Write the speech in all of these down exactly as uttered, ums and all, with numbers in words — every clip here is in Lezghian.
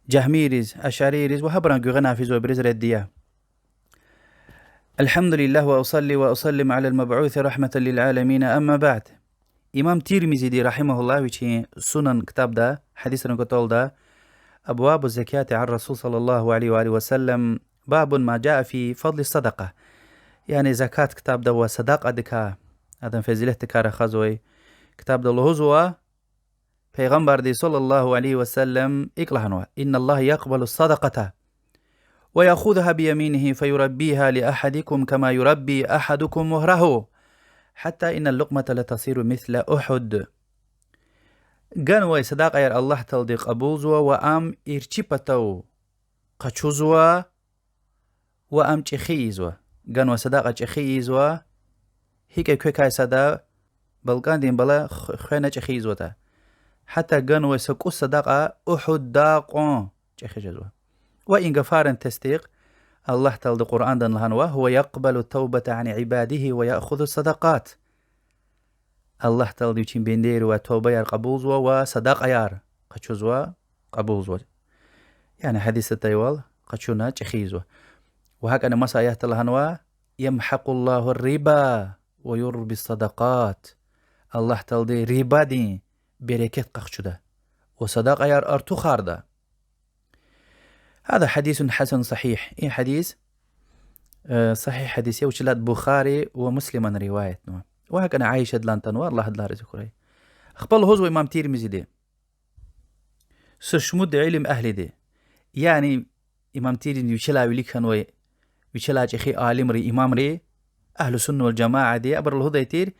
Жагьмийриз, ашарийриз ва гьабурун гуьгъуьна физвайбуруз реддия. الحمد لله وأصلي وأسلم على المبعوث رحمة للعالمين، أما بعد. Имам Тирмизиди, رحمه الله, вичин Сунан ктабда, гьадисрин кӀватӀалда, أبواب الزكاة عن الرسول صلى الله عليه وآله وسلم، باب ما جاء في فضل الصدقة. Яни закат ктабда ва садакьадикай, адан фазилатдикай рахазвай ктабда лугьузва, Пайгъамбарди صلى الله عليه وسلم икӀ лагьанва: إن الله يقبل الصدقة ويأخذها بيمينه فيربيها لأحدكم كما يربي أحدكم مهره، حتى إن اللقمة لتصير مثل أحد. Ганвай садакьаяр Аллагь Таалади кьабулзава ва ам эрчӀи патав къачузва, ва ам чӀехи ийизва. Ганвай садакьа чӀехи ийизва, гьикӀ квекай сада балкӀандин бала х-, хвена чӀехи ийизватӀа. Гьатта ганвай са кӀус садакьа Угьудда кьван чӀехи жезва. Ва и гафарин тестикь Аллагь Таалади Къуръанда лагьанва: هو يقبل التوبة عن عباده ويأخذ الصدقات. Аллагь Таалади вичин бендейривай тавбаяр кьабулзава ва садакьаяр къачузва, кьабулзава. Яни гьадис атайвал, къачуна чӀехи ийизва. Ва гьакӀни маса аятда лагьанва: يمحق الله الربا ويربي الصدقات. Аллагь Таалади рибадин берекет къахчуда ва садакьаяр артухарда. هذا حديث حسن صحيح. И гьадис, э, сагьигь гьадис я, вучиз лагьайтӀа Бухари ва Муслиман риваятнава. Ва гьакӀни Аишадилай атанва, Аллагь адалай рази хьурай. Ахпа лугьузва имам Тирмизиди: са шумуд илим агьлиди, яни имам Тирмизи вичелай вилик хьанвай, вичелай чӀехи алимри, имамри, أهل السنة والجماعة ди, абуру лугьудай тир: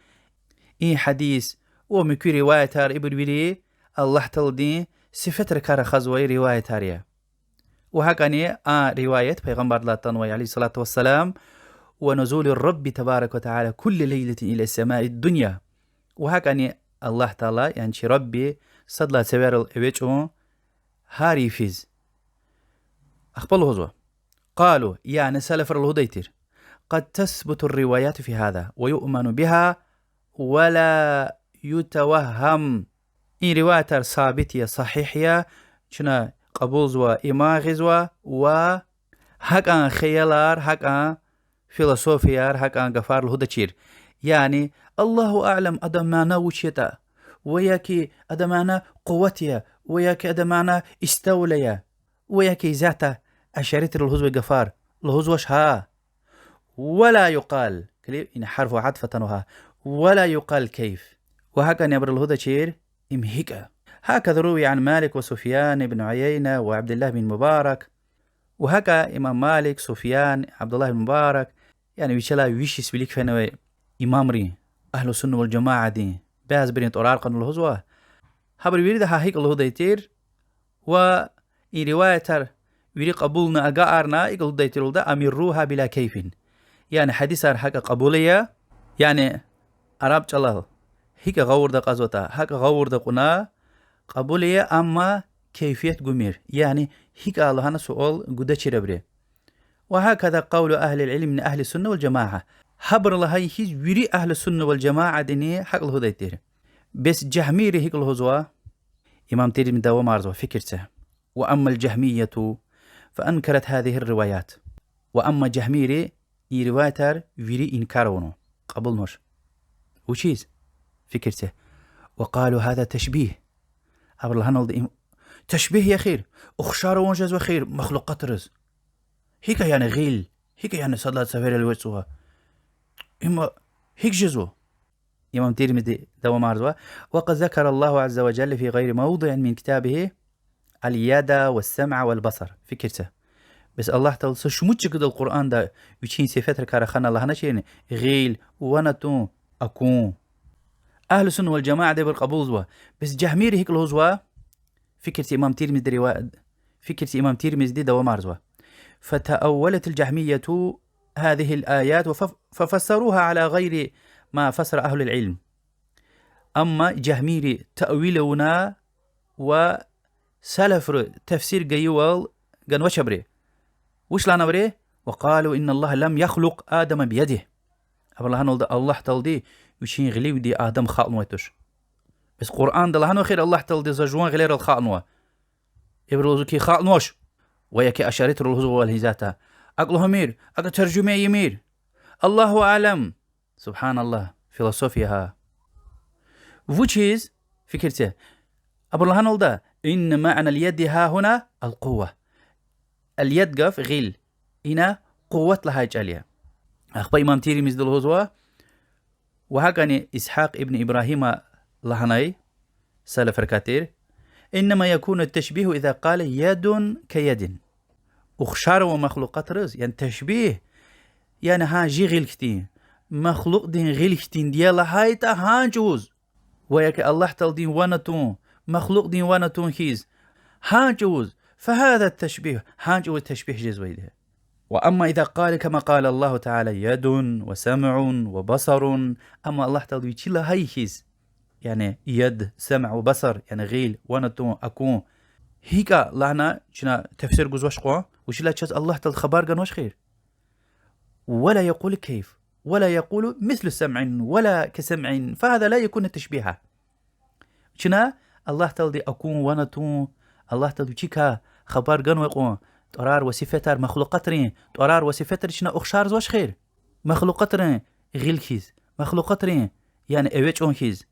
и гьадис ва муькуь риваятар, ибур вири Аллагь Тааладин сифетрикай рахазвай риваятар я. Ва гьакӀни а риваят Пайгъамбардилай атанвай, عليه الصلاة والسلام: ونزول الرب تبارك وتعالى كل ليلة إلى السماء الدنيا. Ва гьакӀни Аллагь Таала, яни чи Рабби, сад лагьай цеверал эвичӀун гьар йифиз. Ахпа лугьузва: قالوا, яни салафри лугьудай тир: قد تثبت الروايات في هذا ويؤمن بها ولا يتوهم. И риваятар сабит я, сагьигь я, чна кьабулзава, иман гъизва, ва гьакӀан хиялар, гьакӀан философияр, гьакӀан гафар лугьудачир. Яни, الله أعلم, адан мана вуч ятӀа, ва я ки адан мана къуват я, ва я ки адан мана استولى я, ва я ки ذات, ашаритри лугьузвай гафар лугьузвач гьа. ولا يقال, килиг, ина حرف عطف атанва гьа. ولا يقال كيف. Ва гьакӀни абуру лугьудачир, им гьикӀ я. هكذا روي عن مالك وسفيان بن عيينة وعبد الله بن مبارك. Ва гьакӀа имам Малик, Суфьян, Абдуллагь ибн Мубарак, яни вичелай виш йис вилик фенвай имамри, أهل السنة والجماعة дин, бязибурун тӀварар кьуна лугьузва, гьабуру вирида гьа гьикӀ лугьудай тир, ва и риваятар вири кьабулна агакьарна, икӀ лугьудай тир лугьуда: أمروها بلا كيف. Яни гьадисар гьакӀа кьабул ая, яни араб чӀалал гьикӀ гъавурда кьазватӀа, гьакӀ гъавурда кьуна, кьабул ая, амма кейфият гумир, яни гьикӀ лагьана суал гудачир абуру. وهكذا قول أهل العلم من أهل السنة والجماعة. Гьабуру лагьай хьиз вири أهل السنة والجماعة дини гьакӀ лугьудай тир. Бес жагьмийри гьикӀ лугьузва? Имам Тирмизи давамарзава, фикир це. وأما الجهمية فأنكرت هذه الروايات. Ва амма жагьмийри и риваятар вири инкар авунва, кьабулнавач. Вучиз? Фикир це. وقالوا هذا تشبيه. Абуру лагьаналда им ташбигь я эхир, ухшар авун жезва эхир махлукьатриз. ГьикӀ яни гъил, гьикӀ яни сад лагьай цеверал эвичӀзава? Им гьикӀ жезва? Имам Тирмизи давамарзава: وقد ذكر الله عز وجل في غير موضع من كتابه اليد والسمع والبصر. Фикир це. Бес Аллагь Таала са шумуд чкадал Къуръанда вичин сифетрикай рахана, лагьаначирни гъил, ван атун, акун. أهل السنة والجماعة дибур кьабулзава. Бес жагьмийри гьикӀ лугьузва? Фикир це имам Тирмизиди рива-, фикир це имам Тирмизиди давамарзава: فتأولت الجهمية هذه الآيات وف-، ففسروها على غير ما فسر أهل العلم. Амма жагьмийри таъвил авуна ва салафри тафсир гайивал ганвач абуру. Вуч лагьана абуру? وقالوا إن الله لم يخلق آدم بيده. Абуру лагьаналда Аллагь Таалади вичин гъиливди Адам халкьнавай туш. Бес Къуръанда лагьанва эхир Аллагь Таалади за жуван гъилерал халкьнава. Ибуру лугьузва хьи, халкьнавач. Ва я ки ашаритри лугьузва валлагьи исятда. АкӀ лугьумир, акӀ таржума ийимир. الله أعلم. Субгьаналлагь, философия гьа. Вучиз, фикир це. Абуру лагьаналда, إن معنى اليد هاهنا القوة. اليد гаф гъил. Ина къуват лагьай чӀал я. Ахпа имам Тирмизиди лугьузва, ва гьакӀани Исгьакь ибн Ибрагьима лагьанай, салафрикай тир, إنما يكون التشبيه إذا قال يد كيد. Ухшар ава махлукьатриз, яни ташбигь, яни гьа жи гъил хьтин, махлукьдин гъил хьтинди я лагьайтӀа гьа чӀавуз. Ва я ки Аллагь Тааладин ван атун, махлукьдин ван атун хьиз, гьа чӀавуз, فهذا التشبيه, гьа чӀавуз ташбигь жезвайди. وأما إذا قال كما قال الله تعالى يد وسمع وبصر, амма Аллагь Таалади вичи лагьай хьиз, яни яд, самъ ва басар, яни гъил, ван атун, акун, гьикӀ лагьана чна тафсир гузвач кьван, вучиз лагьайтӀа чаз Аллагь Таалади хабар ганвач эхир. ولا يقول كيف، ولا يقول مثل سمع ولا كسمع، فهذا لا يكون تشبيها. Чна Аллагь Таалади акун, ван атун, Аллагь Таалади вичикай хабар ганвай кьван тӀварар ва сифетар, махлукьатрин тӀварар ва сифетар чна ухшар жезвач эхир. Махлукьатрин гъил хьиз, махлукьатрин, яни эвичӀун хьиз,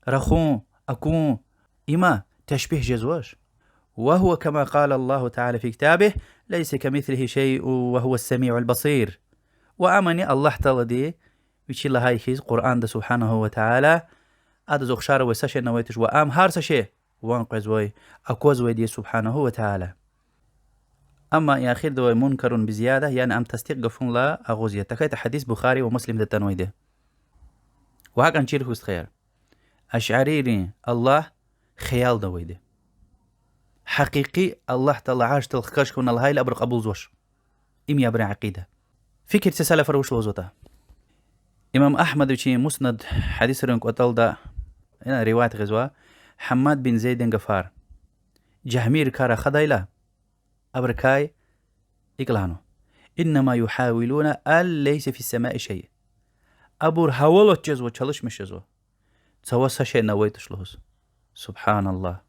рахун, акун, има ташбигь жезвач. وهو كما قال الله تعالى في كتابه: ليس كمثله شيء وهو السميع البصير. Ва амни Аллагь Таалади вичи лагьай хьиз Къуръанда سبحانه وتعالى, адаз ухшар авай са шейни авай туш, ва ам гьар са шей ван къвезвай, аквазвайди я سبحانه وتعالى. Амма и эхирдавай мункарун бизияда, яни ам тасдикь гафунилай агъуз я. ТахьайтӀа гьадис Бухари ва Муслимда атанвайди. Ва гьакӀан чир хьухь, стхаяр. Ашъарийрин Аллагь хиялда авайди. Гьакъикъи Аллагь Таала аршдал хкаж хьана лагьайла абуру кьабулзавач. Им я абурун акъида. Фикир це, салафри вуч лугьузватӀа. Имам Агьмада вичин Муснад гьадисрин кӀватӀалда риваят гъизва Гьаммад бин Зейдин гафар. Жагьмийрикай рахадайла, абурукай икӀ лагьанва: إنما يحاولون أن ليس في السماء شيء. Абур гьавалат жезва, чалишмиш жезва, цава са шейни авай туш лугьуз. سبحان الله.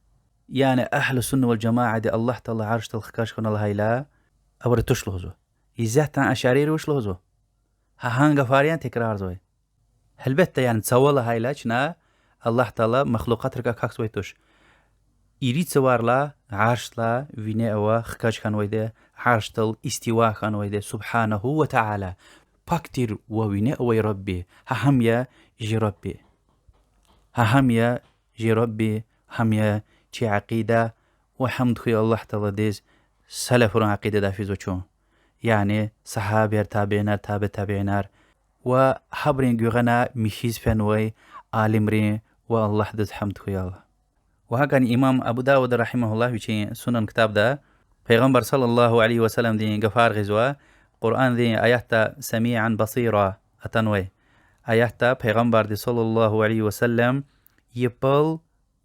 Яни أهل السنة والجماعة-ди Аллагь Таала аршдал хкаж хьана лагьайла, абуру туш лугьузва. Исятда ашъарийри вуч лугьузва? Гьа гьа гафар яни текрарзавай. Гьелбетда, яни цава лагьайла чна Аллагь Таала махлукьатрикай акахьзавай туш. Ирид цаварилай аршдилай вине ава, хкаж хьанвайди, аршдал истива хьанвайди سبحانه وتعالى. Пак тир ва вине авай Рабби, гьа гьам я чи Рабби. Гьа гьам я чи Рабби, гьам я чи акъида, ва гьамд хьуй Аллагь Тааладиз, салафрин акъидада физва чун. Яни сагьабияр, табиинар, таби табиинар ва гьабурун гуьгъуьна михьиз фенвай алимрин ва Аллагьдиз гьамд хьуй Аллагь. Ва гьакӀни имам Абу Давуда رحمه الله вичин Сунан ктабда Пайгъамбар صلى الله عليه وسلمдин гафар гъизва, Къуръандин аятда سميعا بصيرا атанвай. Аятда Пайгъамбарди صلى الله عليه وسلم япал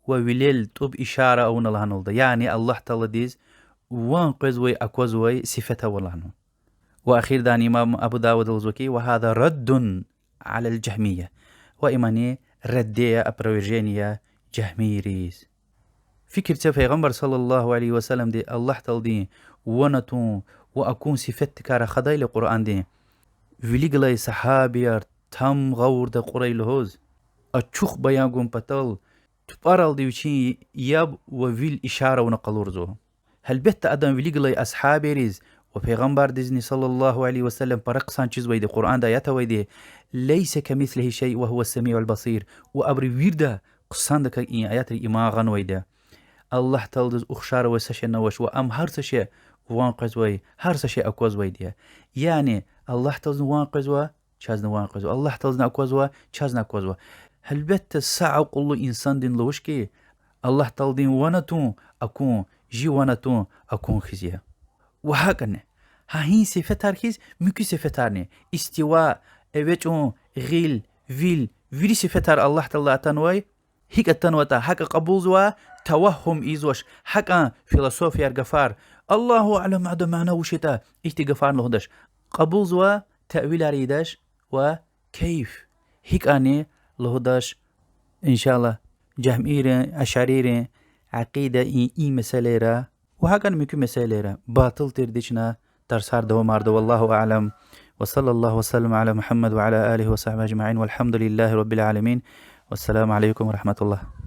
ва вилел тӀуб ишара авуна лагьаналда, яни Аллагь Тааладиз ван къвезвай, аквазвай сифет ава лагьана. Ва эхирдани имам Абу Давуда лугьузва хьи, وهذا رد على الجهمية. Ва имни рад я, опровержение я жагьмийриз. Фикир це, Пайгъамбар صلى الله عليه وسلمди Аллагь Тааладин ван атун ва акун сифетдикай рахадайла Къуръандин, вилик галай сагьабияр там гъавурда кьурай лугьуз, ачух баян гун патал, тупӀаралди вичин яб ва вил ишара авуна къалурзава. Гьелбетда, адан вилик галай асгьабийриз ва Пайгъамбардизни صلى الله عليه وسلم пара хъсан чизвайди, Къуръанда аят авайди: ليس كمثله شيء وهو السميع البصير. Ва абуру вирида хъсандаказ и аятрик иман гъанвайди я. Аллагь Тааладиз ухшар авай са шейни авач ва ам гьар са шей ван къвезвай, гьар са шей аквазвайди я. Яни Аллагь Тааладизни ван къвезва, чазни ван къвезва. Аллагь Тааладизни аквазва, чазни аквазва. Гьелбетда, са акьуллу инсандини лугьуш хьи, Аллагь Тааладин ван атун, акун, жи ван атун, акун хьиз я. Ва гьакӀни, гьа гьи сифетар хьиз муькуь сифетарни: истива, эвичӀун, гъил, вил, вири сифетар Аллагь Тааладилай атанвай, гьикӀ атанватӀа, гьакӀа кьабулзава, тавагьум ийизвач, гьакӀан философияр, гафар, الله أعلم, адан мана вуч ятӀа, ихьтин гафарни лугьудач. Кьабулзава, таъвилар ийидач ва كيف, гьикӀани лугьудач. إن شاء الله, жагьмийрин, ашъарийрин акъида и, и месэлайра Ва гьакӀни муькуь месэлайра, батӀил тирди чна тарсар давамарда. والله أعلم. وصلى الله وسلم على محمد وعلى آله وصحبه أجمعين. والحمد لله رب العالمين. والسلام عليكم ورحمة الله.